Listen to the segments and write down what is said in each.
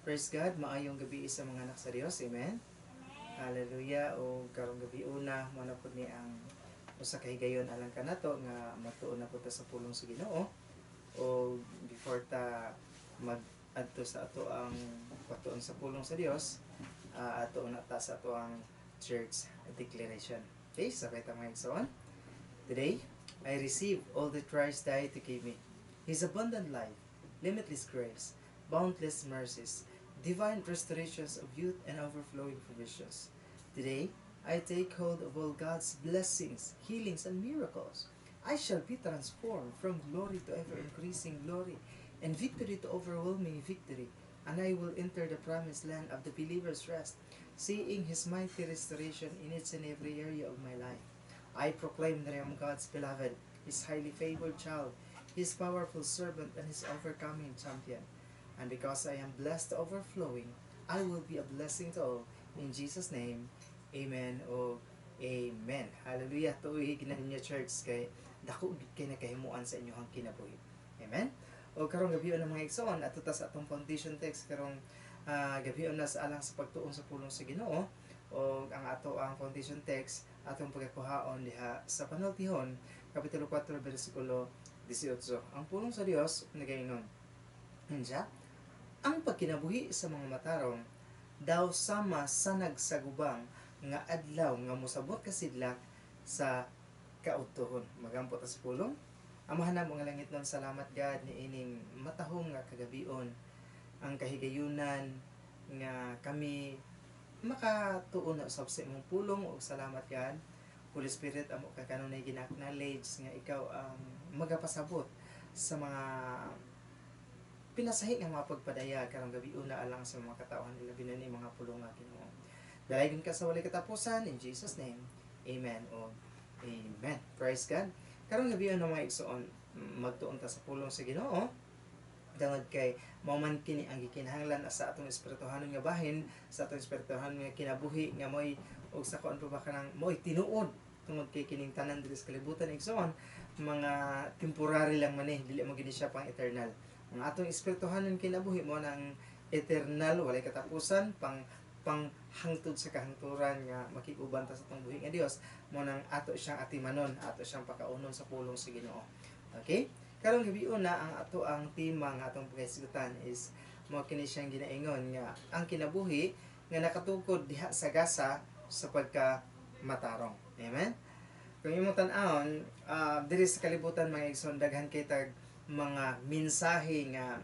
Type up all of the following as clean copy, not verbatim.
Praise God, maayong gabi sa mga anak sa Dios. Amen. Hallelujah. O karong gabi una, mo na pud ni ang usa ka higayon alang kanato nga matuon na pud ta sa pulong sa Ginoo. O before ta mag adto sa ato ang patuon sa pulong sa Dios, ato na ta sa ato ang church declaration. Okay, sabay ta, mga igsoon. Today, I receive all that Christ died to give me. His abundant life, limitless grace, boundless mercies, divine restorations of youth and overflowing provisions. Today, I take hold of all God's blessings, healings, and miracles. I shall be transformed from glory to ever increasing glory, and victory to overwhelming victory, and I will enter the promised land of the believer's rest, seeing His mighty restoration in each and every area of my life. I proclaim that I am God's beloved, His highly favored child, His powerful servant, and His overcoming champion. And because I am blessed to overflowing, I will be a blessing to all. In Jesus' name, amen o amen. Hallelujah. Tuohi gyud ninyo, church, kay dako gid kay nakahimuan sa inyong kinabuhi. Amen. O karong gabi na, mga igsoon, ato ta sa atong foundation text karong gabi na sa alang sa pagtuon sa pulong sa Ginoo. O ang ato ang foundation text atong pagkakuhaon diha sa Panultihon kapitulo 4 bersikulo 18. Ang pulong sa Dios nagaingon. Unya, ang pagkinabuhi sa mga matarong daw sama sa nagsagubang nga adlaw nga mosabot kasidlak sa kaudtohon. Magampo ta sa pulong. Amahan namo nga langitnon, salamat, God, ni ining matahom nga kagabion, ang kahigayunan nga kami makatuon na usab sa imong pulong. Ug salamat, God. Holy Spirit, amo ka kanunay gina-acknowledge nga ikaw ang magapasabot sa mga pinasahi nga mga pagpadayag karong gabi una alang sa mga katawhan, labi na ni mga pulong nga Ginoo. Dalaygon ka sa walay katapusan. In Jesus' name. Amen o amen. Praise God. Karong gabi una, mga igsoon, magtuon ta sa pulong sa Ginoo tungod kay mao man kini ang gikinahanglan sa atong espirituhanon nga bahin, sa atong espirituhanon nga kinabuhi nga mo'y og sa kuan pa ba, kanang mo'y tinuod, tungod kay kining tanan diri sa kalibutan, igsoon, mga temporary lang man eh, dili mo gini siya pang eternal. Ang atong espirituhanon kinabuhi mo nang eternal, walay katapusan, pang pang hangtod sa kahangturan nga makig-uban ta sa atong buhi nga Dios. Mo nang ato siyang atimanon, ato siyang pakaunon sa pulong sa Ginoo. Okay, karong gabi una, ang ato ang tema nga atong paghisgutan is mo kini siyang ginaingon nga ang kinabuhi nga nakatukod diha sa gasa sa pagka matarong. Amen. Kung imong tan-awon diri sa kalibutan, mga igsoon, daghan kay tag mga mensahe nga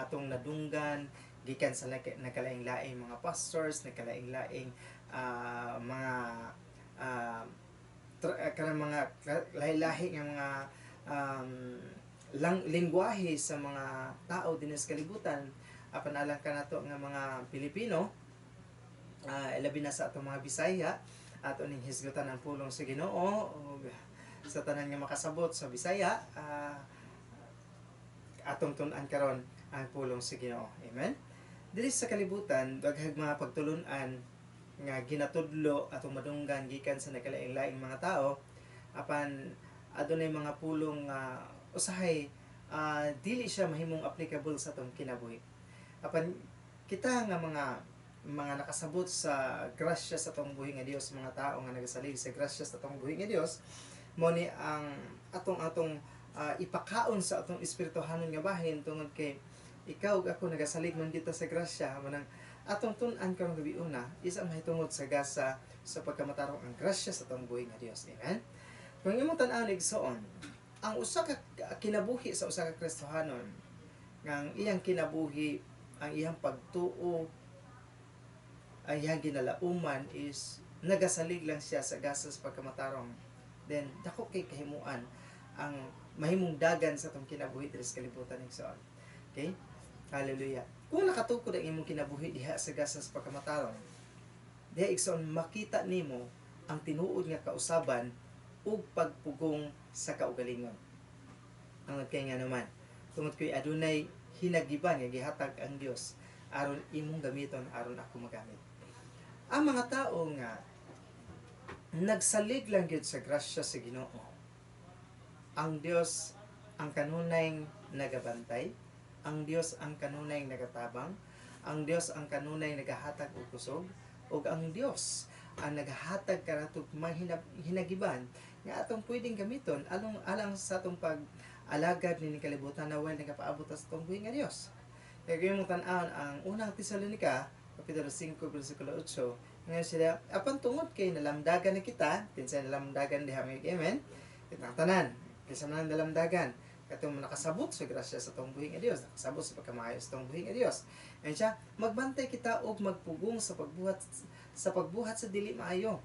atong nadunggan gikan sa nagkalaing-laing mga pastors, nagkalaing-laing mga kanang mga lahi-lahi nga mga lang lingwahe sa mga tao dinhi sa kalibutan. Apan alang kanato nga mga Pilipino, labi na sa atong mga Bisaya, ato ning hisgutan ang pulong sa Ginoo ug sa tanan nga makasabot sa Bisaya, atong tun-an karon ang pulong sa Ginoo. Amen. Diri sa kalibutan, daghang mga pagtulun-an nga ginatudlo atong madunggan gikan sa nagkalaing-laing mga tao, apan adunay mga pulong nga usahay dili siya mahimong applicable sa atong kinabuhi. Apan kita nga mga nakasabot sa grasya sa atong buhi nga Dios, mga tao nga nagasalig sa grasya sa atong buhi nga Dios, mo ni ang atong atong ipakaon sa atong espirituhanon nga bahin, tungod kay ikaw ug ako nagasalig man kita sa grasya. Manang atong tun-an karong gabi una is ang mahitungod sa gasa sa pagkamatarong, ang grasya sa atong buhi nga Dios. Amen. Kung imong tan-awon, igsoon, ang usa ka kinabuhi sa usa ka Kristohanon nga ang iyang kinabuhi, ang iyang pagtuo, ang iyang ginalauman is nagasalig lang siya sa gasa sa pagkamatarong, then dako kay kahimuan ang mahimong dagan sa atong kinabuhi diri sa kalibutan, igsoon. Okay? Hallelujah. Kung nakatukod ang imong kinabuhi diha sa gasa sa pagkamatarong, diha, igsoon, makita nimo ang tinuod nga kausaban ug pagpugong sa kaugalingon. Ang kay nga naman, tungod kay adunay hinagiban nga gihatag ang Dios aron imong gamiton, aron ako magamit. Ang mga tao nga nagsalig lang gyud sa grasya sa Ginoo, ang Dios ang kanunay nagabantay, ang Dios ang kanunay nagatabang, Ang Dios ang kanunay nagahatag og kusog, ug ang Dios ang nagahatag kanato mga hinagiban nga atong pwedeng gamiton along alang sa atong pag-alagad nining kalibutan na well nagapaabot sa atong buhi nga Dios. Kaya kung imong tan-awon ang Unang Tesalonika, Kapitulo 5, versikulo 8, ngayon sila, apan tungod kay nalamdagan na kita, kinsa nalamdagan diha, may amen, kitang tanan, kinsa man nalamdagan, katong nakasabot sa grasya sa atong buhi nga Dios, nakasabot sa pagkamaayo sa atong buhi nga Dios. Ngayon siya, magbantay kita og magpugong sa pagbuhat sa dili maayo.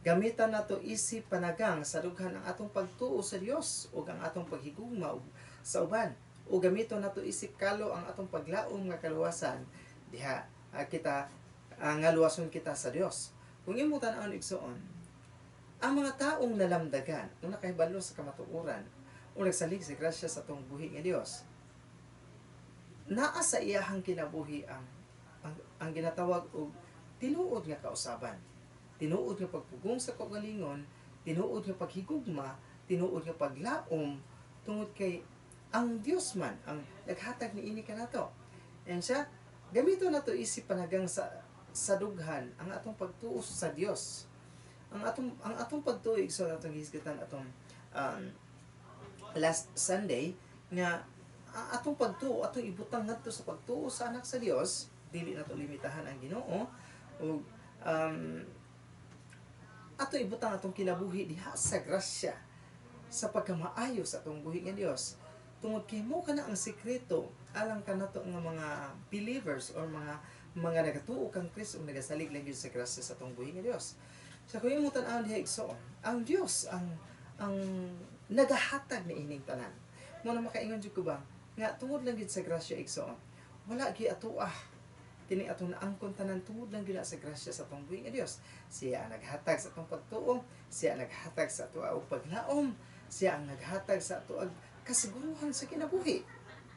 Gamitan nato isip panagang sa dughan ang atong pagtuo sa Dios ug ang atong paghigugma og sa uban. O gamiton nato isip kalo ang atong paglaom nga kaluwasan diha kita nga luwason kita sa Dios. Kung imo tan-awon, igsuon, ang mga taong nalamdagan o nakahibalo sa kamatuoran o nagsalig sa grasya sa atong buhi nga Dios, naa sa iyahang kinabuhi ang ginatawag og tinuod nga kausaban, tinuod nga pagpugong sa kaugalingon, tinuod nga paghigugma, tinuod nga paglaom, tungod kay ang Dios man ang naghatag niini kanato. And siya, gamito nato isip panagang sa dughan ang atong pagtuo sa Dios. Ang atong pagtuo, igsoon, atong gihisgutan atong last Sunday nga ang atong pagtuo atong ibutang ngadto sa pagtuo sa anak sa Dios, dili nato limitahan ang Ginoo, ug ato ibutang atong kinabuhi diha sa grasya sa pagkamaayo sa atong buhi nga Dios, tungod kay mo kana ang sekreto alang kanato nga mga believers or mga nagatuo kang Kristo ug nagasalig lang gyud sa grasya sa atong buhi nga Dios. Sa kung imong tan-awon diha, igsoon, ang Dios ang nagahatag ni ining tanan. Mo na makaingon jud ko ba nga tungod lang gyud sa grasya, igsoon, wala gyud atoa kini atong naangkon tanan, tungod lang gyud na sa grasya sa atong buhi nga Dios. Siya ang naghatag sa atong pagtuo, siya ang naghatag sa ato og paglaom, siya ang naghatag sa ato og kasiguruhan sa kinabuhi.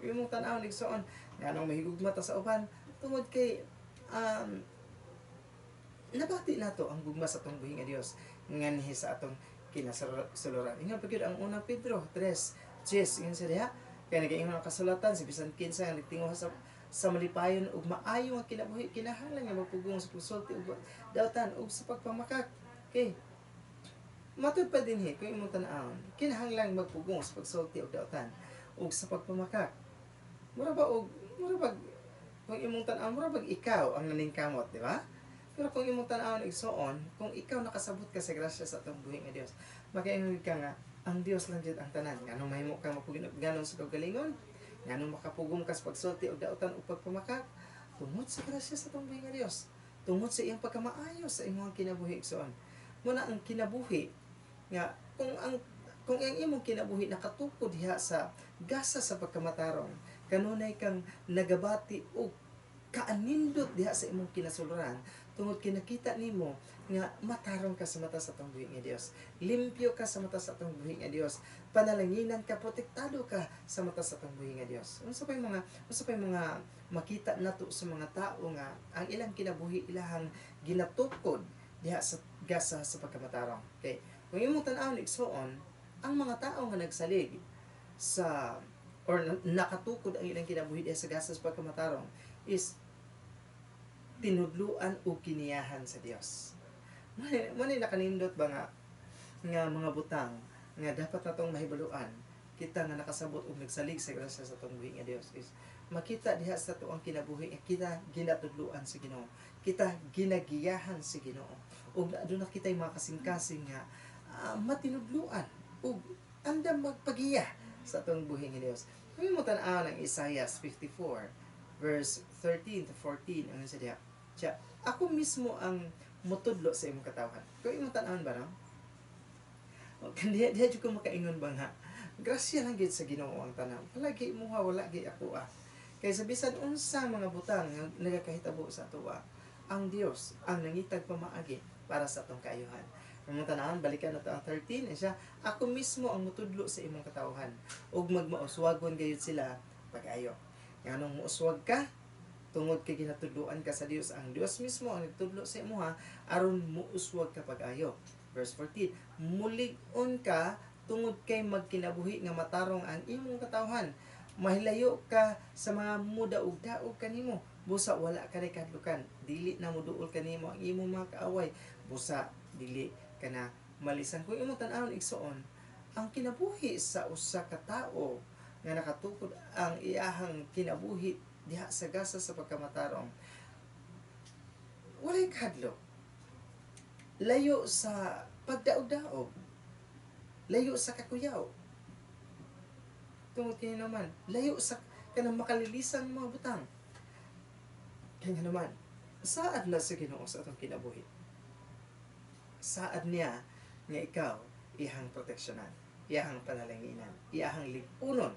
Imong tan-awon, igsoon, nganong mahigugma ta sa uban? Tungod kay nabati nato ang gugma sa atong buhi nga Dios nganhi sa atong kinasuluran. Ingon pa gyud ang Unang Pedro 3:10, ingon sa diha, kay nagaingon ang kasulatan, si bisan kinsa nga nagtinguha sa malipayon ug maayo nga kinabuhi kinahanglan nga magpugong sa pagsulti ug dautan ug sa pagpamakak. Okay. Matud pa dinhi, kung imong tan-awon, kinahanglan magpugong sa pagsulti og dautan ug sa pagpamakak. Mura ba kung imong tan-awon, mura bag ikaw ang naningkamot, di ba? Pero kung imong tan-awon, igsoon, kung ikaw nakasabot ka sa grasya sa atong buhi nga Dios, makaingon ka nga ang Dios lang jud ang tanan. Nganong mahimo ka mapuginog sa kaugalingon? Nganong makapugong ka sa pagsulti og dautan ug pagpamakak? Tungod sa grasya sa atong buhi nga Dios. Tungod sa iyang pagkamaayo sa imong kinabuhi, igsoon. Muna ang kinabuhi nga kung ang imong kinabuhi nakatukod diha sa gasa sa pagkamatarong, kanunay kang nagabati og kaanindot diha sa imong kinasuluran, tungod kinakita nimo nga matarong ka sa mata sa atong buhi nga Dios. Limpyo ka sa mata sa atong buhi nga Dios. Panalanginan ka, protektado ka sa mata sa atong buhi nga Dios. Unsa pa yung mga makita nato sa mga tao nga ang ilang kinabuhi ilahang ginatukod diha sa gasa sa pagkamatarong? Okay. Kung imong tan-awon, igsoon, ang mga tao nga nagsalig sa or nakatukod ang ilang kinabuhi diha sa gasa sa pagkamatarong is tinudluan o kiniyahan sa Dios. Mo ni nakanindot ba nga mga butang nga dapat natong mahibaluan kita nga nakasabot og nagsalig sa grasya sa atong buhi nga Dios is makita diha sa atoang kinabuhi nga kita ginatudluan sa Ginoo. Kita ginagiyahan sa Ginoo. Ug aduna kitay mga kasing-kasing nga matinudluan ug andam magpagiya sa atong buhi nga Dios. Kung mo tan-aw ang Isaiah 54 verse 13 to 14, ang sa diha. Siya, ako mismo ang mutudlo sa imong katawhan. Kung imong tan-awon ba, no? O, diha jud ko makaingon ba nga, grasya lang gid sa Ginoo ang tanan. Wala gi imuha, wala gi ako ah. Kay sa bisan unsa mga butang nga nagakahitabo sa atoa, ang Dios ang nangitag pamaagi para sa atong kaayuhan. Kung imong tan-awon, balikan nato ang 13, eh siya, ako mismo ang mutudlo sa imong katawhan, ug magmauswagon gayud sila pag-ayo. Nganong muuswag ka? Tungod kay ginatudloan ka sa Dios. Ang Dios mismo ang nagtudlo sa imuha aron muuswag ka pag-ayo. Verse 14, mulig-on ka tungod kay magkinabuhi nga matarong ang imong katawhan. Mahilayo ka sa mga mudaog-daog kanimo, busa wala ka kahadlukan. Dili na moduol kanimo ang imong mga kaaway, busa dili ka na malisan. Kung imong tan-awon, igsoon, ang kinabuhi sa usa ka tawo nga nakatukod ang iyahang kinabuhi diha sa gasa sa pagkamatarong, walay kahadlok, layo sa pagdaog-daog, layo sa kakuyaw, tungod kay naman layo sa kanang makalilisang mga butang. Kaya naman saad na sa Ginoo sa atong kinabuhi, saad niya nga ikaw iyang proteksyonan, iyang panalanginan, iyang lipunon.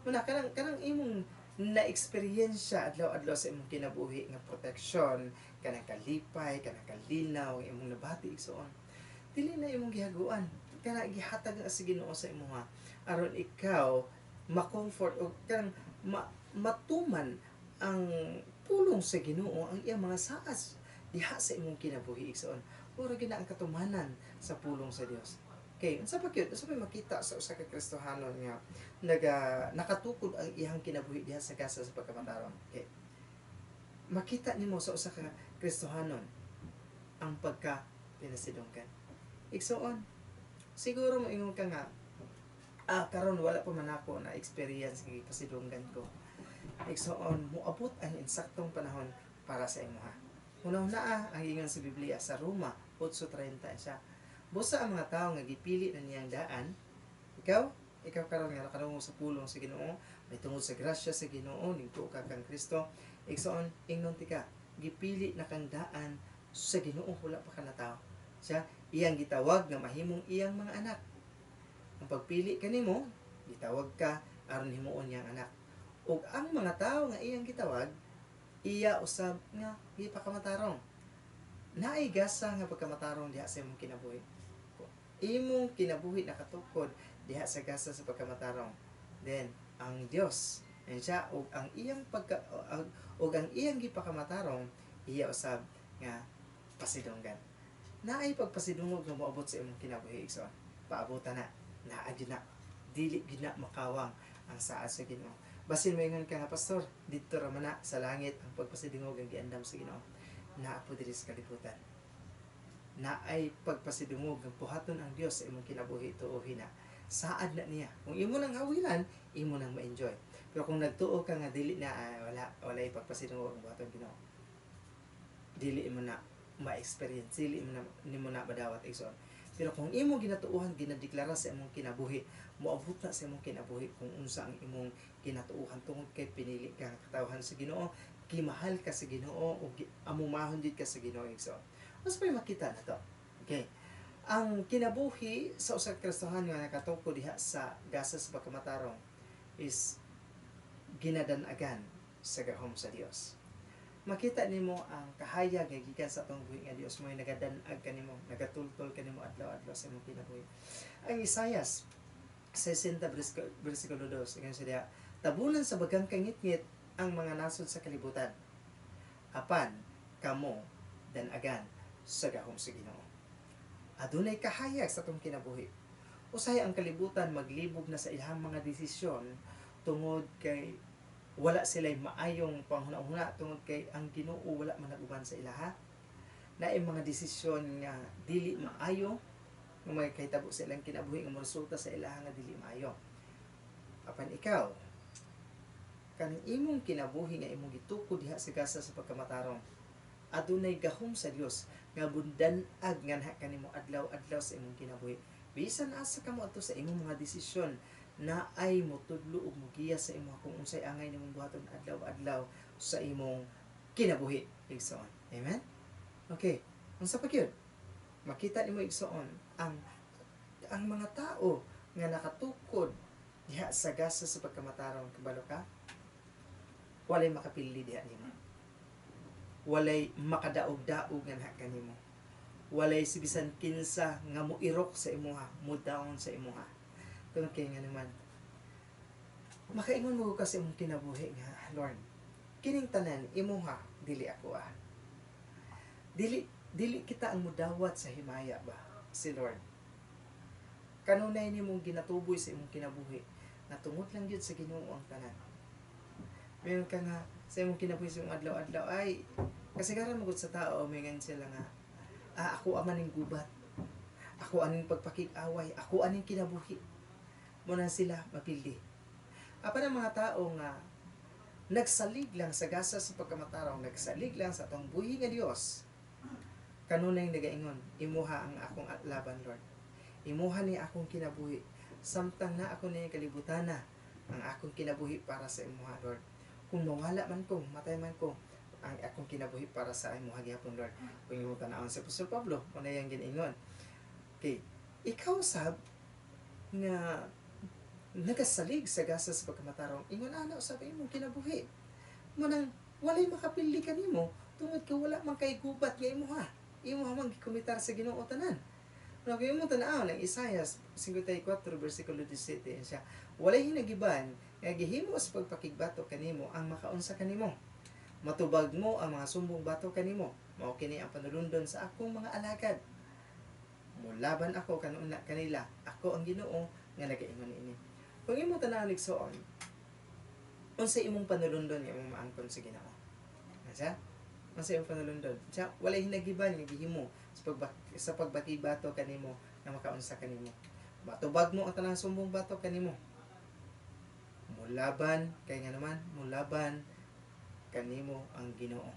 Muna kanang imong na-eksperyensya adlaw-adlaw sa imong kinabuhi nga proteksyon, kanang kalipay, kanang kalinaw, ang imong nabati, igsoon, dili na imong gihaguan, kana gihatag na sa Ginoo sa imuha aron ikaw ma-comfort o kanang matuman ang pulong sa Ginoo, ang iyang mga saad diha sa imong kinabuhi, igsoon. Mura gyud na ang katumanan sa pulong sa Dios. Okay, unsa pa gyud? Unsa pa makita sa usa ka Kristohanon nga nakatukod ang iyang kinabuhi diha sa gasa sa pagkamatarong? Okay. Makita nimo sa usa ka Kristohanon ang pagka pinasidunggan. Igsoon, siguro moingon ka nga, karon wala pa man ako na experience nga gipasidunggan ko. Igsoon, moabot ang insaktong panahon para sa imuha. Una-una ang ingon sa Biblia sa Roma 8:30 siya. Busa ang mga tao nga gipili na niyang daan, ikaw karon nga nakadungog sa pulong sa Ginoo, may tungod sa grasya sa Ginoo, ningtuo ka kang Kristo, igsoon, ingnon tika, gipili na kang daan sa Ginoo wala pa ka natawo. Siya iyang gitawag nga mahimong iyang mga anak. Ang pagpili kanimo, gitawag ka aron himuon niyang anak. Ug ang mga tao nga iyang gitawag, iya usab nga gipakamatarong. Naay gasa nga pagkamatarong diha sa imong kinabuhi. Imong kinabuhi nakatukod diha sa gasa sa pagkamatarong. Then ang Dios, and siya og ang iyang pagka og ang iyang gipakamatarong, iya usab nga pasidunggan. Naay pagpasidungog nga moabot sa imong kinabuhi, igsoon. Paabutan na, naa gyud na, dili gyud na makawang ang saad sa Ginoo. Basin moingon ka nga, "Pastor, didto ra man na sa langit ang pagpasidungog ang giandam sa Ginoo." Naa po diri sa kalibutan. Naay pagpasidungog nga buhaton ang Dios sa imong kinabuhi, tuohi na. Saad na niya. Kung imo nang hawilan, imo nang ma-enjoy. Pero kung nagtuo ka nga dili na, wala pagpasidungog ang buhaton Ginoo, dili mo na ma-experience, dili mo na nimo na madawat, igsoon. Pero kung imo ginatuohan, ginadeklara sa imong kinabuhi, moabot na sa imong kinabuhi kung unsa ang imong kinatuohan tungod kay pinili ka nga katawhan sa Ginoo, gimahal ka sa Ginoo ug amumahon jud ka sa Ginoo, igsoon. Mas may makita na to. Okay. Ang kinabuhi sa usa ka Kristohanon nga nakatukod diha sa gasa sa pagkamatarong is ginadanagan sa gahom sa Dios. Makita nimo ang kahayag nga gikan sa atong buhi nga Dios mo nagadan-ag kanimo, nagatultol kanimo adlaw-adlaw sa imong kinabuhi. Ang Isayas 60 versikulo 2, ingon siya diha, "Tabunan sa bagang kangitngit ang mga nasod sa kalibutan. Apan kamo danagan sa gahom sa Ginoo." Adunay kahayag sa atong kinabuhi. Usahay ang kalibutan maglibog na sa ilang mga desisyon tungod kay wala sila maayong panghuna-huna, tungod kay ang Ginoo wala man nag-uban sa ilaha. Naay mga desisyon nga dili maayo nga mga kahitabo sa ilang kinabuhi nga moresulta sa ilaha nga dili maayo. Apan ikaw, kaning imong kinabuhi nga imong gitukod diha sa gasa sa pagkamatarong, adunay gahom sa Dios nga bundan-ag nga naha kanimo adlaw-adlaw sa imong kinabuhi. Bisan asa ka moadto sa imong mga desisyon, na ay motudlo ug mogiya sa imo kung unsay angay nimong buhaton adlaw-adlaw sa imong kinabuhi, igsoon. Amen? Okay. Unsa pa gyud? Makita nimo, igsoon, ang mga tao nga nakatukod diha sa gasa sa pagkamatarong, kabalo ka, walay makapili diha nimo. Walay makadaog-daog nga naha kanimo. Walay si bisan kinsa nga moirok sa imuha, mo down sa imuha. Tungod kay nga naman, makaingon mo ka sa imong kinabuhi nga, "Lord, kining tanan imuha, dili ako ah." Dili kita ang mudawat sa himaya ba, si Lord. Kanunay nimong ginatuboy sa imong kinabuhi Nga tungod lang gyud sa Ginoo ang tanan. Moingon ka nga sa imong kinabuhi sa imong adlaw-adlaw ay kasagaran mo gud sa tao, moingon sila nga, "Ah, ako aman ning gubat. Ako aning pagpakig-away, ako aning kinabuhi." Mao na sila mapildi. Apan ang mga tao nga nagsalig lang sa gasa sa pagkamatarong, nagsalig lang sa atong buhi nga Dios, kanunay nagaingon, "Imuha ang akong laban, Lord. Imuha ni akong kinabuhi. Samtang na ako ni kalibutan na, ang akong kinabuhi para sa imuha, Lord. Kung mawala man ko, matay man ko, ang akong kinabuhi para sa imuha gihapon, Lord." Kung imong tan-awon si Apostol Pablo, mao na iyang giningon. Okay, ikaw sab nga nagasalig sa gasa sa pagkamatarong, ingon ana usab imong kinabuhi. Mao nang walay makapildi kanimo tungod kay wala man kay gubat nga imuha. Imuha man gikomitar sa Ginoo tanan. Kung imong tan-awon ang Isaiah 54 versikulo 17 siya, "Walay hinagiban nga gihimo sa pagpakigbato kanimo ang makaunsa kanimo. Matubag mo ang mga sumbong bato kanimo. Mao kini ang panulundon sa akong mga alagad. Mulaban ako kanuna kanila. Ako ang Ginoo nga nagaingon niini." Kung imong tan-awon, igsoon, unsa imong panulundon nga imong maangkon sa Ginoo? Asa? Unsa imong panulundon? Siya, walay hinagiban nga gihimo sa pagbakibato kanimo nga makaunsa kanimo. Matubag mo ang tanang sumbong bato kanimo. Mulaban kay nga naman, mulaban kanimo ang Ginoo.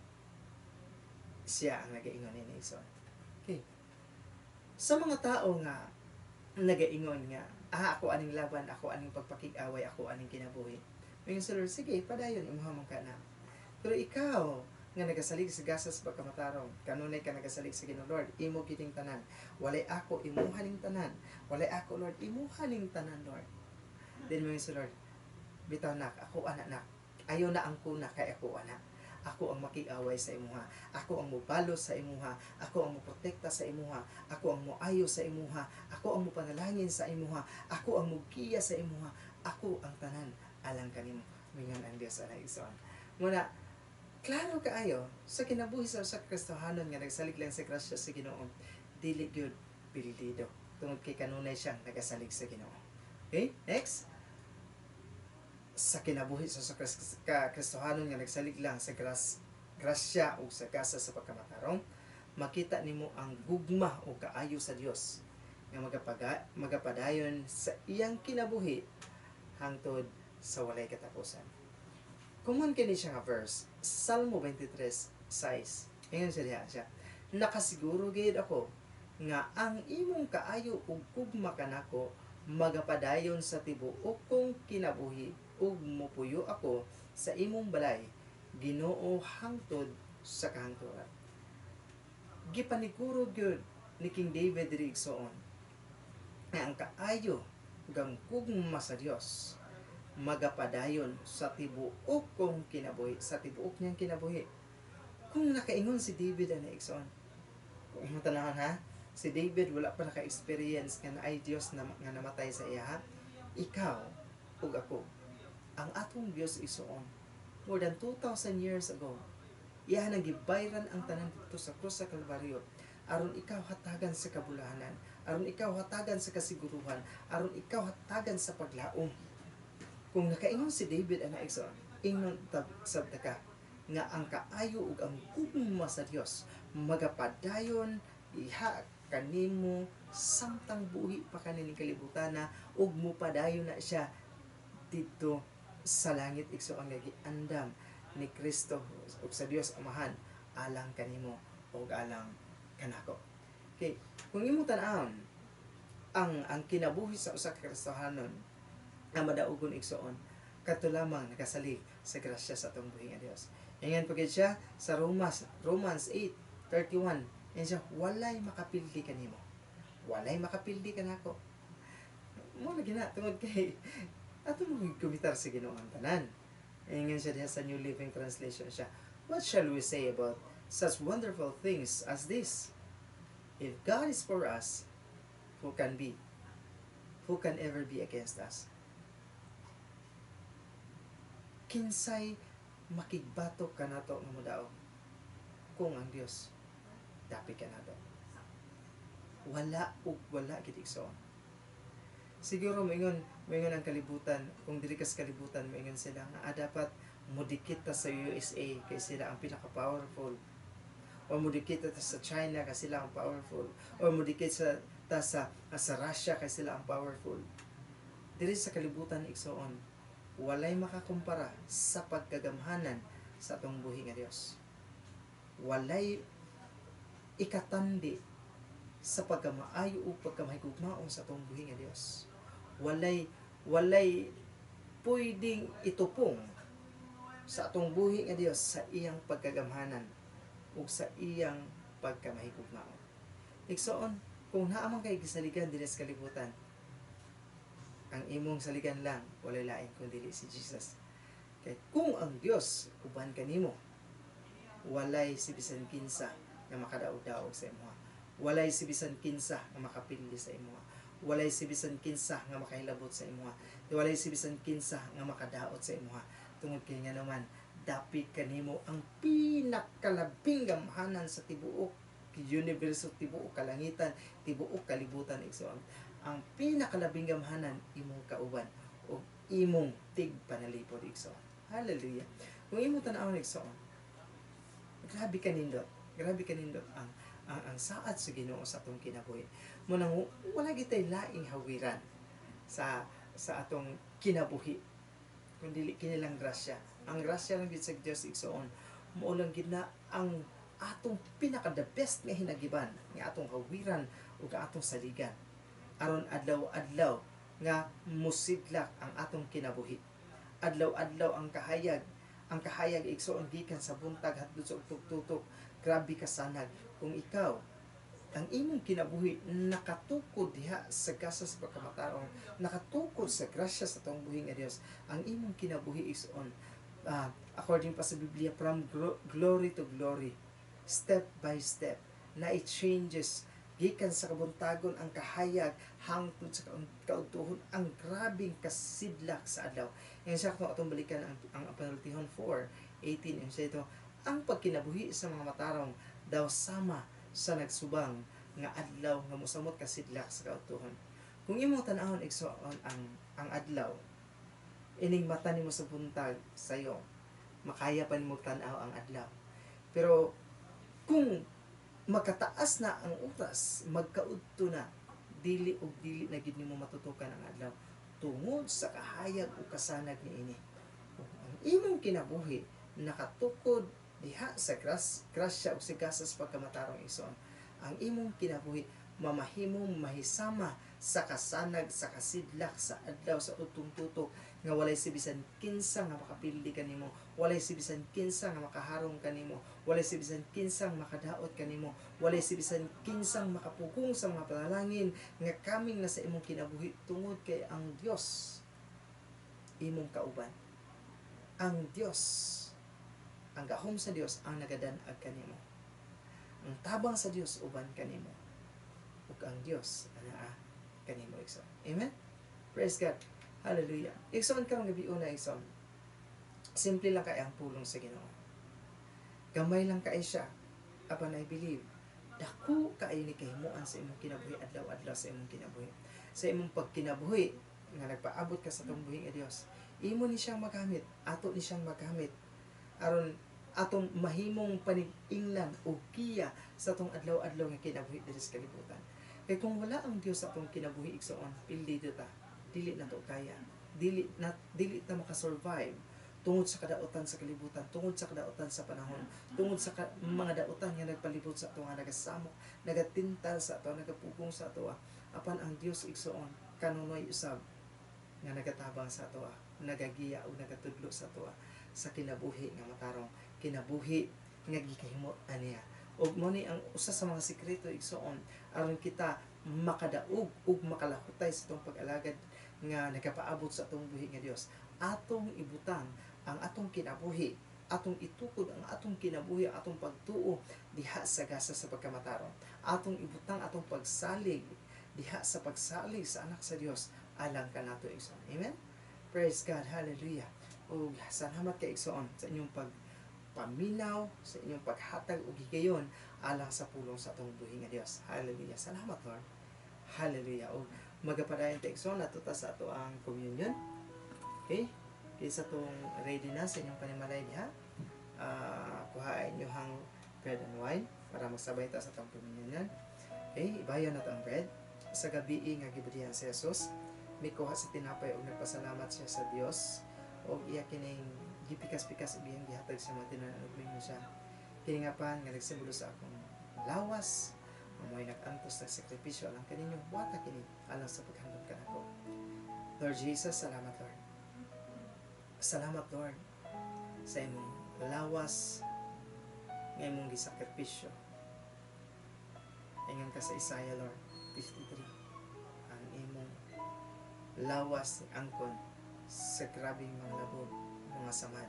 Siya ang nagaingon niini, igsoon. Okay. Sa mga tao nga nagaingon nga, "Ah, ako aning laban, ako aning pagpakig-away, ako aning kinabuhi." Moingon sa Lord, "Sige, padayon, imuha man ka na." Pero ikaw, nga nagasalig sa gasa sa pagkamatarong, kanunay ka nagasalig sa Ginoo, "Lord, imo kining tanan. Walay ako, imuha ning tanan. Walay ako, Lord, imuha ning tanan, Lord." Then moingon sa Lord, "Bitaw nak, ako ana nak. Ayaw na ang kuna kay ako ana. Ako ang makig-away sa imuha. Ako ang mubalo sa imuha. Ako ang moprotekta sa imuha. Ako ang moayo sa imuha. Ako ang mopanalangin sa imuha. Ako ang mugiya sa imuha. Ako ang tanan alang kanimo." Mingon ang Dios ana, igsoon. Muna, klaro kaayo sa kinabuhi sa Kristohanon nga nagsalig lang sa grasya sa Ginoo, dili gyud pildido tungod kay kanunay siyang nagasalig sa Ginoo. Okay? Next. Sa kinabuhi sa Kristohanon nga nagsalig lang sa grasya o sa gasa sa pagkamatarong, makita nimo ang gugma o kaayo sa Dios nga magapadayon sa iyang kinabuhi hangtod sa walay katapusan. Kuman kini siya nga verse, Salmo 23:6. Ingon siya diha siya, "Nakasiguro gid ako nga ang imong kaayo ug gugma kanako magapadayon sa tibuok kong kinabuhi ug mopuyo ako sa imong balay, Ginoo, hangtod sa kahangturan." Gipaniguro gyud ni King David diri, igsoon, nga ang kaayo ug ang gugma sa Dios magapadayon sa tibuok kong kinabuhi, sa tibuok niyang kinabuhi. Kung nakaingon si David ana, igsoon, kung imong tanawon ha, si David wala pa naka-experience nga naay Dios na, nga namatay sa iya ha. Ikaw ug ako, ang atong Dios, igsoon, more than 2,000 years ago, iya nang gibayran ang tanan dito sa krus sa Kalbaryo aron ikaw hatagan sa kabulahanan, aron ikaw hatagan sa kasiguruhan, aron ikaw hatagan sa paglaom. Kung nakaingon si David ana, igsoon, ingnon sab ta ka nga ang kaayo ug ang gugma sa Dios magapadayon diha kanimo samtang buhi pa kanining kalibutan na ug mopadayon na siya didto sa langit, igsoon, nga giandam ni Kristo ug sa Dios Amahan alang kanimo ug alang kanako. Okay, kung imong tan-awon ang kinabuhi sa usa ka Kristohanon nga madaugon, igsoon, kadto lamang nakasalig sa grasya sa atong buhi nga Dios. Ingon pa gid siya sa Romans 8:31. Ingon siya, "Walay makapildi kanimo. Walay makapildi kanako." Mao lagi na tungod kay ato mo gikomitar sa Ginoo ang tanan. Ingon siya diha sa New Living Translation siya, "What shall we say about such wonderful things as this? If God is for us, who can ever be against us?" Kinsay makigbato kanato nga modaog kung ang Dios dapit kanato? Wala ug wala gid, igsoon. Siguro moingon Moingon ang kalibutan, kung diri ka sa kalibutan, moingon sila nga dapat mudikit ta sa USA kay sila ang pinaka-powerful. O mudikit ta sa China kay sila ang powerful. O mudikit sa ta sa Russia kay sila ang powerful. Diri sa kalibutan, igsoon, walay makakumpara sa pagkagamhanan sa atong buhi nga Dios. Walay ikatandi sa pagkamaayo o pagkamahigugmaon sa atong buhi nga Dios. Walay pwedeng itupong sa atong buhi nga Dios sa iyang pagkagamhanan ug sa iyang pagkamahigugmaon. Igsoon, kung naa man kay gisaligan dinhi sa kalibutan, ang imong saligan lang walay lain kun dili si Jesus. Kay kung ang Dios uban kanimo, walay si bisan kinsa nga makadaog-daog sa imuha. Walay si bisan kinsa nga makapildi sa imuha. Walay si bisan kinsa nga makahilabot sa imuha. Walay si bisan kinsa nga makadaot sa imuha. Tungod kay nga naman, dapit kanimo ang pinakalabing gamhanan sa tibuok universo, tibuok kalangitan, tibuok kalibutan, igsoon. Ang pinakalabing gamhanan imong kauban o imong tigpanalipod, igsoon. Hallelujah. Kung imong tan-awon, igsoon, grabe kanindot. Grabe kanindot ang saad sa Ginoo sa atong kinabuhi. Munang wala gitay laing hawiran sa atong kinabuhi kun dili kini lang grasya. Ang grasya lang gid sa Dios, igsoon, mao lang gid na ang atong pinaka the best nga hinagiban nga atong hawiran ug atong saligan aron adlaw-adlaw nga musidlak ang atong kinabuhi. Adlaw-adlaw ang kahayag, igsoon, gikan sa buntag hangtod sa tugtutok, grabe kasanag kung ikaw ang imong kinabuhi nakatukod diha sa gasa sa pagkamatarong, nakatukod sa grasya sa atong buhi nga Dios. Ang imong kinabuhi is on according pa sa Biblia, from glory to glory, step by step na it changes gikan sa kabuntagon ang kahayag hangtod sa kaudtuhon, ang grabing kasidlak sa adlaw. Yan siya, kung atong balikan ang Panultihon 4:18, yan siya ito, ang pagkinabuhi sa mga matarong daw sama sa nagsubang nga adlaw nga mosamot kasidlak sa kaudtuhon. Kung imong tan-awon, igsoon, ang adlaw, ining mata nimo sa buntag sayo, makaya pa nimo tan-aw ang adlaw. Pero kung makataas na ang oras, magkaudto na, dili og dili na gid nimo matutukan ang adlaw tungod sa kahayag o kasanag niini. Ug ang imong kinabuhi nakatukod diha sa grasya o sa gasas pagkamatarong, igsoon, ang imong kinabuhi mamahimong mahisama sa kasanag sa kasidlak sa adlaw sa utong tutok nga walay si bisan kinsa nga makapildi kanimo, walay si bisan kinsa nga makaharong kanimo, walay si bisan kinsang makadaot kanimo, walay si bisan kinsang makapugong sa mga panalangin nga kaming na sa imong kinabuhi tungod kay ang Dios imong kauban. Ang Dios, ang gahom sa Dios ang nagadan-ag kanimo. Ang tabang sa Dios uban kanimo. Ug ang Dios anaa kanimo, igsoon. Amen. Praise God. Hallelujah. Igsoon, karong gabi una, igsoon, simple lang kay ang pulong sa Ginoo. Gamay lang kay siya. Apan I believe dako kaayo ni kahimuan sa imong kinabuhi adlaw-adlaw sa imong kinabuhi. Sa imong pagkinabuhi nga nagpaabot ka sa atong buhi nga Dios. Imo ni siyang magamit, ato ni siyang magamit aron atong mahimong panig-ingnan o giya sa atong adlaw-adlaw nga kinabuhi diri sa kalibutan. Kay kung wala ang Dios sa atong kinabuhi, igsoon, pildido ta. Dili na to kaya. Dili ta makasurvive tungod sa kadautan sa kalibutan, tungod sa kadautan sa panahon, tungod sa mga dautan nga nagpalibot sa ato, nga nagasamok, nagatintal sa ato, nagapugong sa ato. Apan ang Dios, igsoon, kanunoy usab nga nagatabang sa ato, nagagiya o nagatudlo sa ato sa kinabuhi nga matarong, kinabuhi nga gikahimo aniya. Ug mo ni ang usa sa mga sekreto, igsoon, aron kita makadaog ug makalahutay sa atong pag-alagad nga nagapaabot sa atong buhi nga Dios. Atong ibutang ang atong kinabuhi, atong itukod ang atong kinabuhi, ang atong pagtuo diha sa gasa sa pagkamatarong. Atong ibutang atong pagsalig diha sa pagsalig sa anak sa Dios alang kanato, igsoon. Amen. Praise God. Hallelujah. Ug salamat kay, igsoon, sa inyong pagpaminaw, sa inyong paghatag og higayon alang sa pulong sa atong buhi nga Dios. Hallelujah. Salamat, Lord. Hallelujah. Ug Magapadayon ta, igsoon, adto ta sa ato ang communion. Okay? Kaysa tong ready na sa inyong panimalay diha. Kuhaan inyo hang bread and wine para magsabay ta sa atong communion. Okay, ibayon na ang bread. Sa gabi nga gibudhihan si Jesus, mikuha sa tinapay ug nagpasalamat siya sa Dios ug iya kining gipikas-pikas ug iyang gihatag sa mga tinunan ug miingon siya, "Kini nga pan nga nagsimbolo sa akong lawas, mamoy nag-antos, nagsakripisyo alang kaninyo, buhata kini alang sa paghandom kanako." Lord Jesus, salamat, Lord. Salamat, Lord, sa imong lawas nga imong gisakripisyo. Ingon ka sa Isaiah, Lord, 53, ang imong lawas ni angkon sa grabing mga labog, mga samad.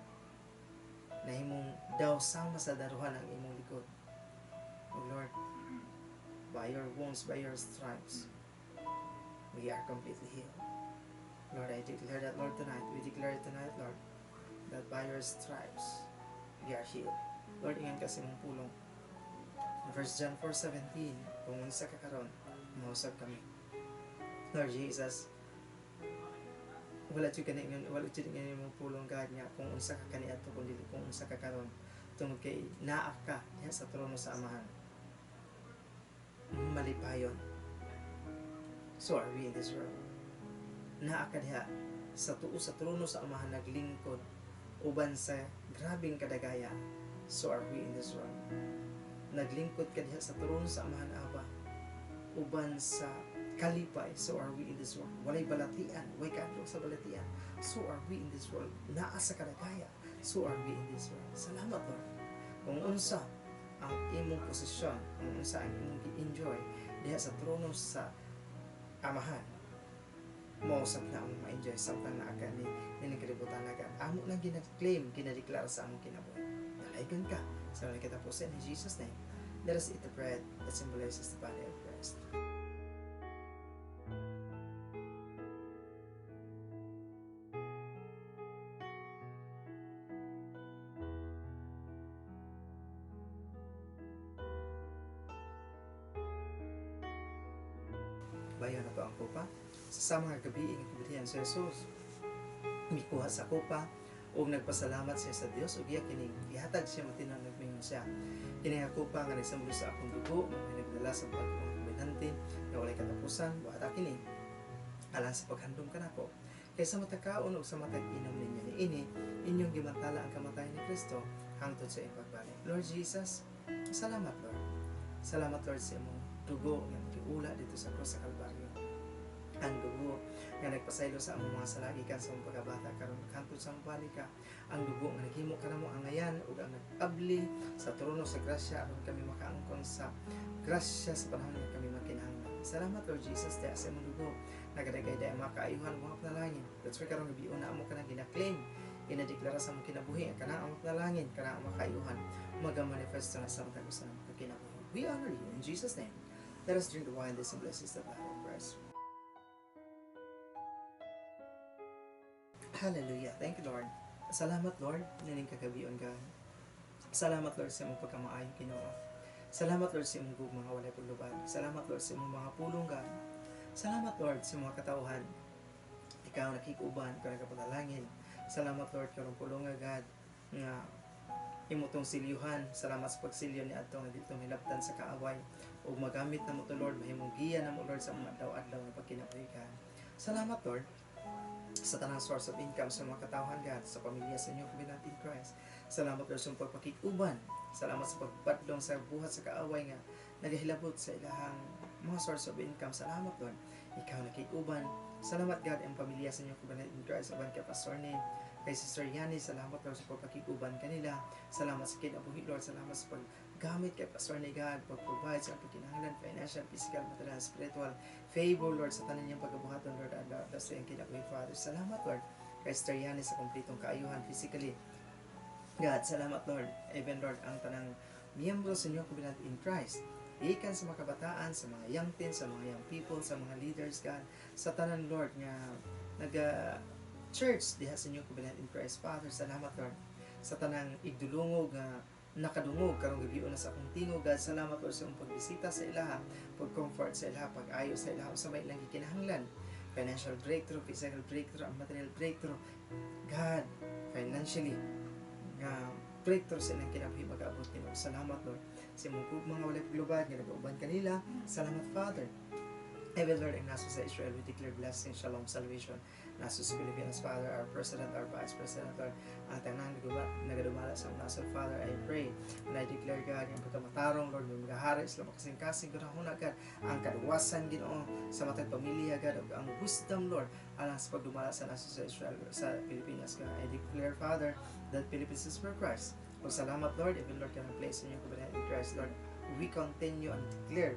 Nahimong daw sama sa daruhan ang imong likod. O Lord, by your wounds, by your stripes, we are completely healed. Lord, I declare that, Lord, tonight. We declare it tonight, Lord, that by your stripes, we are healed. Lord, ingon ka sa imong pulong. In 1 John 4:17, kung unsa ka karon, mausab kami. Lord Jesus, wala jud kani wala jud nga imong pulong, God, nga kung unsa ka kaniadto kun dili kung unsa ka karon, tungod kay naa ka diha sa trono sa Amahan malipayon. So are we in this world. Naa ka diha sa tuo sa trono sa Amahan naglingkod uban sa grabing kadagaya. So are we in this world. Naglingkod ka diha sa trono sa Amahan, Aba, uban sa kalipay. So are we in this world. Walay balatian, way kaadlok sa balatian. So are we in this world. Naa sa kadagaya. So are we in this world. Salamat, Lord. Kung unsa ang imong posisyon, kung unsa ang imong gi-enjoy diha sa trono sa Amahan, mao usab na among ma-enjoy samtang naa ka ni nining kalibutan na amo nang gina-claim, ginadeklara sa among kinabuhi. Dalaygon ka sa walay katapusan, in Jesus' name. Let us eat the bread that symbolizes the body of Christ. Bayon nato ang kopa. Sa sama nga gabi nga gibudhihan si Jesus, mikuha sa kopa ug nagpasalamat siya sa Dios ug iya kining gihatag siya matinan nagmingon siya, "Kini nga kopa nga nagsimbolo sa akong dugo nga nagdala sa bag-ong kobenante nga walay katapusan. Buhata kini alang sa paghandom kanako. Kay sa matag kaon ug sa matag inom ninyo niini, inyong gimantala ang kamatayon ni Kristo hangtod sa iyang pagbalik." Lord Jesus, salamat, Lord. Salamat, Lord, sa imong dugo nga giula dito sa krus sa Kalbaryo, ang dugo nga nagpasaylo sa among mga sala gikan sa among pagkabata karon hangtod sa mobalika, ang dugo nga naghimo kanamo angayan ug ang nag-abli sa trono sa grasya aron kami makaangkon sa grasya sa panahon nga kami makinahanglan. Salamat, Lord Jesus, dahil sa imong dugo nagadagay dahil mga kaayuhan, mga panalangin. That's why karong gabi una amo kanang gina-claim, ginadeklara sa among kinabuhi ang kanang among panalangin, kanang among kaayuhan magamanifesto na sa matag usa nga kinabuhi. We honor you in Jesus' name. Let us drink the wine that symbolizes the blood of Christ. Hallelujah. Thank you, Lord. Salamat, Lord, nining kagabion, God. Salamat, Lord, sa imong pagkamaayo, Ginoo. Salamat, Lord, sa imong gugma nga walay paglubad. Salamat, Lord, sa imong mga pulong, God. Salamat, Lord, sa mga katawhan. Ikaw nakikuban, ikaw nagapanalangin. Salamat, Lord, karong pulong nga, God, nga imo tong silyuhan. Salamat sa pagsilyo ni adto nga dito hilabtan sa kaaway ug magamit namo to, Lord, mahimong giya namo, Lord, sa mga adlaw-adlaw nga pagkinabuhi, God. Salamat, Lord, sa tanang source of income sa mga katawhan, God, sa pamilya sa inyong Covenant in Christ. Salamat, Lord, sa pagpakikuban. Salamat sa pagpadlong sa buhat sa kaaway nga nagahilabot sa ilahang mga source of income. Salamat, Lord. Ikaw nakikuban. Salamat, God, ang pamilya sa inyong Covenant in Christ. Uban kay Pastor ni kay Sister Yani. Salamat, Lord, sa pagpakikuban kanila. Salamat sa kinabuhi, Lord. Salamat sa paggamit kay Pastor ni God, pag-provide sa pagkinahanglan, financial, physical, material, spiritual favor, Lord, sa tanan niyang pagabuhaton, Lord, adlaw sa iyang kinabuhi, Father. Salamat, Lord, kay Sister Yani sa kompletong kaayuhan physically. God, salamat, Lord. Even, Lord, ang tanang miyembro sa inyong Covenant in Christ, ikan sa mga kabataan, sa mga young teens, sa mga young people, sa mga leaders, God, sa tanan, Lord, nga naga church diha sa inyong Covenant in Christ, Father. Salamat, Lord, sa tanang igdulungog nga Nakadungog karong gabi na sa akong tingog, God. Salamat, Lord, sa imong pagbisita sa ilaha, pag-comfort sa ilaha, pag-ayo sa ilaha sa may ilang gikinahanglan. Financial breakthrough, physical breakthrough, ang material breakthrough. God, financially, nga breakthrough sa ilang kinabuhi mag-abot nila. Salamat, Lord, sa imong gugma nga walay paglubad nga nagauban kanila. Salamat, Father. Even, Lord, ang naso sa Israel, we declare blessing, shalom, salvation. Naso sa Pilipinas, Father, our President, our Vice President, Lord, ang tanang nagadumala sa naso, Father, I pray and I declare, God, ang pagkamatarong, Lord, may magahari sila makasing-kasing, kunahuna, God, ang kaluwasan, Ginoo, sa matag pamilya, God, ug ang wisdom, Lord, alang sa pagdumala sa naso sa Israel, sa Pilipinas, God. I declare, Father, that Philippines is for Christ. O salamat, Lord, even, Lord, kanang place in your covenant in Christ, Lord, we continue and declare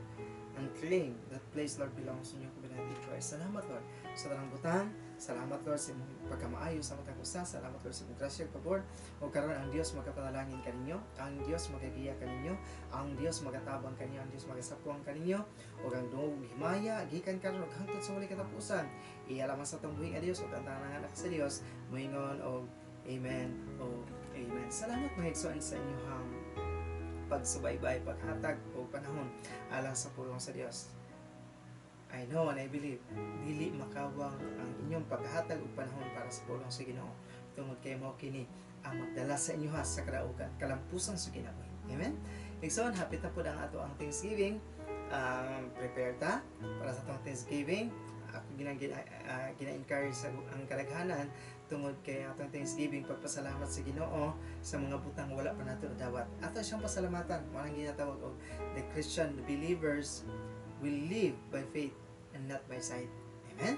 and claim that place, Lord, belongs in your covenant in Christ. Salamat, Lord, sa tanang butang. Salamat, Lord, sa imong pagkamaayo sa matag usa. Salamat, Lord, sa imong grasya ug pabor. O karon ang Dios magapanalangin kaninyo, ang Dios magagiya kaninyo, ang Dios magatabang kaninyo, ang Dios magasapwang kaninyo, ug ang dungog himaya gikan karon ug hangtod sa walay katapusan. Iya lamang sa atong buhi nga Dios ug ang tanang anak sa Dios moingon og amen o amen. Salamat, mga igsoon, sa inyong pagsubaybay, paghatag o panahon alang sa pulong sa Dios. I know and I believe dili makawang ang inyong paghatag og panahon para sa pulong sa Ginoo tungod kay mao kini ang magdala sa inyo ha sa kadaugan, kalampusan sa kinabuhi. Amen. Igsoon, hapit na pud ang ato ang Thanksgiving. Prepare ta para sa atong Thanksgiving. Ako gina-encourage sa ang kadaghanan tungod kay ang atong Thanksgiving, pagpasalamat sa Ginoo sa mga butang wala pa nato nadawat. Ato siyang pasalamatan. Mao nang ginatawag og the Christian, the believers will live by faith and not by sight. Amen?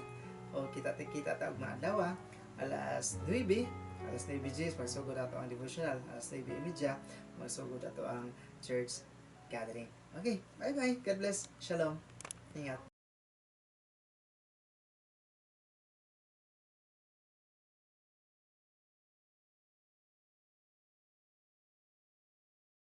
O kita kita ta og maadlaw alas 9, alas 9 Gs magsugod ato ang devotional, alas 9:30 magsugod ato ang church gathering. Okay, bye-bye. God bless. Shalom. Ingat.